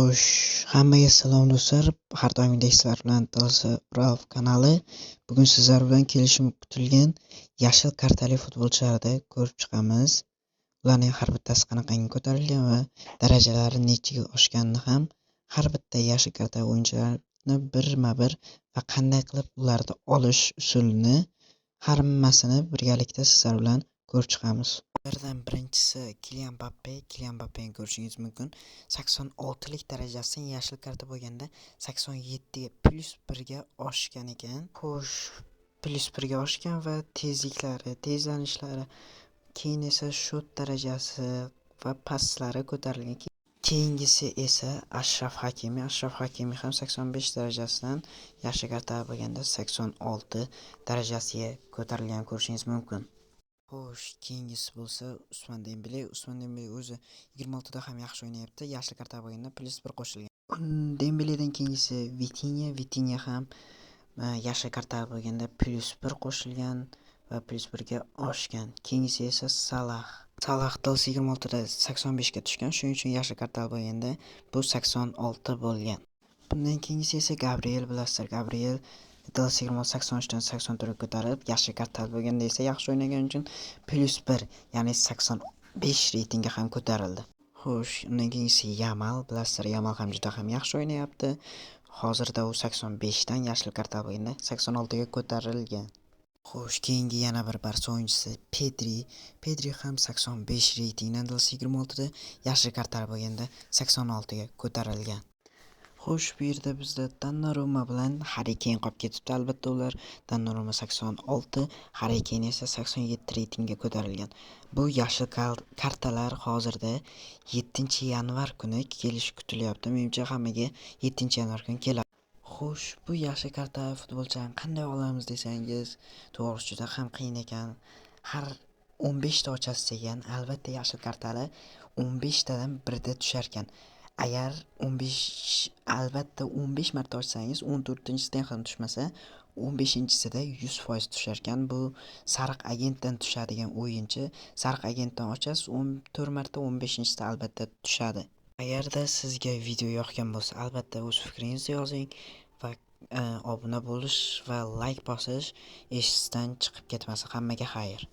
Xo'sh, hammaga salom do'stlar. Har doimgidek sizlar bilan Dilsi Ralf kanali. Bugun sizlar bilan kelishim kutilgan yashil kartali futbolchilarni ko'rib chiqamiz. Ularning har bittasi qanaqangi ko'tarilgan va darajalari nechiga oshganini ham har bitta yashil karta o'yinchilarni birma-bir va qanday qilib ularni olish usulini hammasini birgalikda sizlar bilan ko'rib chiqamiz. Ulardan birinchisi Kilian Mbappe. Kilian Mbappeni ko'rishingiz mumkin. 86 lik darajasidan yashil karta bo'lganda 87 ga plus 1 ga oshgan ekan. Xo'sh, plus 1 ga oshgan va tezliklari, tezlanishlari, keyin esa shot darajasi va paslari ko'tarilgan. Keyingisi esa Ashraf Hakimi. Ashraf Hakimi ham 85 darajasidan yashil karta bo'lganda 86 darajasiga ko'tarilgan ko'rishingiz mumkin. Xo'sh, keyingisi bo'lsa Usman Dembele. Usman Dembele o'zi 26 da ham yaxshi o'ynayapti. Yashil karta bo'lganda plus 1 qo'shilgan. Dembeledan keyingisi Vitinha. Vitinha ham yashil karta bo'lganda plus 1 qo'shilgan va plus 1 ga oshgan. Keyingisi esa Salah. Salah DLS 26 da 85 ga tushgan. Shuning uchun yashil karta bo'lganda bu 86 bo'lgan. Bundan keyingisi esa Gabriel, bilasizlar. Gabriel DLS 26 83 dan 84 ga ko'tarib, yashil karta bo'lganda esa yaxshi o'ynagani uchun plus 1, ya'ni 85 reytingga ham ko'tarildi. Xo'sh, undan keyingisi Yamal, bilasizlar, Yamal ham juda ham yaxshi o'ynayapti. Hozirda u 85 dan yashil karta bo'lganda 86 ga ko'tarilgan. Xo'sh, keyingi yana bir Barsa o'yinchisi Pedri. Pedri ham 85 reytingdan DLS 26 da yashil karta bo'lganda 86 ga ko'tarilgan. Xo'sh, bu yerda bizda Donnarumma bilan Harri Keyn qolib ketibdi. Albatta ular Donnarumma 86, Harri Keyn esa 87 reytingga ko'tarilgan. Bu yashil kartalar hozirda 7-yanvar kuni kelishi kutilyapti. Menimcha hammaga 7-yanvar kuni keladi. Xo'sh, bu yashil karta futbolchilarni qanday olamiz desangiz, to'g'risi juda ham qiyin ekan. Har 15 ta ochasiz degan, albatta yashil kartali 15 tadan birida tushar ekan. Agar 15, albatta 15 marta ochsangiz, 14-chisida ham tushmasa, 15-chisida 100% tushar ekan. Bu sariq agentdan tushadigan o'yinchi. Sariq agentdan ochasiz 14 marta, 15-chisida albatta tushadi. Agarda sizga video yoqgan bo'lsa, albatta o'z fikringizni yozing va obuna bo'lish va layk bosish esdan chiqib ketmasin. Hammaga xayr.